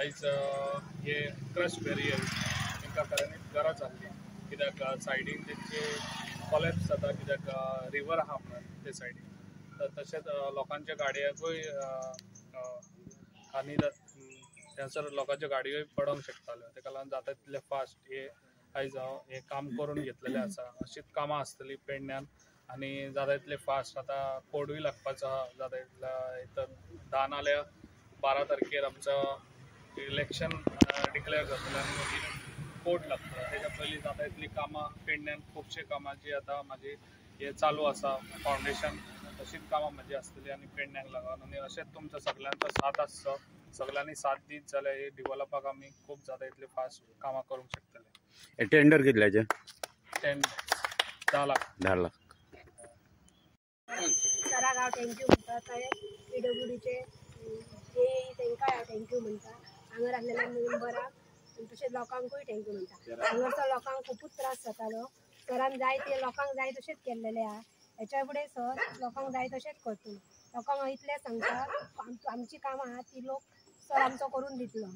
आयज हे crush barrier तांकां खऱ्यांनीच गरज आसली, कित्याक सायडीन तेंचे कोलॅप्स जाता, कित्याक रिवर आहा म्हणून ते सायडीन. तर तशेंच लोकांच्या गाडयांकूय आनी थंयसर लोकांच्यो गाडयोय पडोंक शकताल्यो. तेका लागून जाता तितले फास्ट हे आयज हांव हें काम करून घेतलेलें आसा. अशीच कामां आसतलीं पेडण्यान आनी जाता तितले फास्ट आतां कोडूय लागपाचो आहा. जाता तितल्या हितून 10 नाल्यार 12 तारखेर आमचो इलेक्शन डिक्लेअर जातलें आनी मागीर कोर्ट लागतलो. तेच्या पयलीं जाता तितलीं कामां पेडण्यान खुबशीं कामां जी आतां म्हाजी हे चालू आसा फावंडेशन, तशीच कामां म्हाजी आसतली आनी पेडण्याक लागून. आनी अशेंच तुमचो सगल्यांचो साथ आसचो, सगल्यांनी साथ दीत जाल्यार हे डिवलपाक आमी खूब जाता तितले फास्ट कामां करूंक शकतले. टेंडर कितल्याचें? 10 10 लाख. 10 लाख. सराक हांव thank you म्हणटा, तशेंच पीडब्ल्यूडीचे जे तांकां हांव thank you म्हणटा, हांगर आसलेल्या मेंबराक तशेंच लोकांकूय thank you म्हणटा. हांगासर लोकांक खुबूच त्रास जातालो, सरान जाय ते लोकांक जाय तशेंच केल्लेलें आहा. हेच्या फुडें सर लोकांक जाय तशेंच करतलो. लोकांक हांव इतलें सांगता, आमची कामां आहा ती लोक सर आमचो करून दितलो.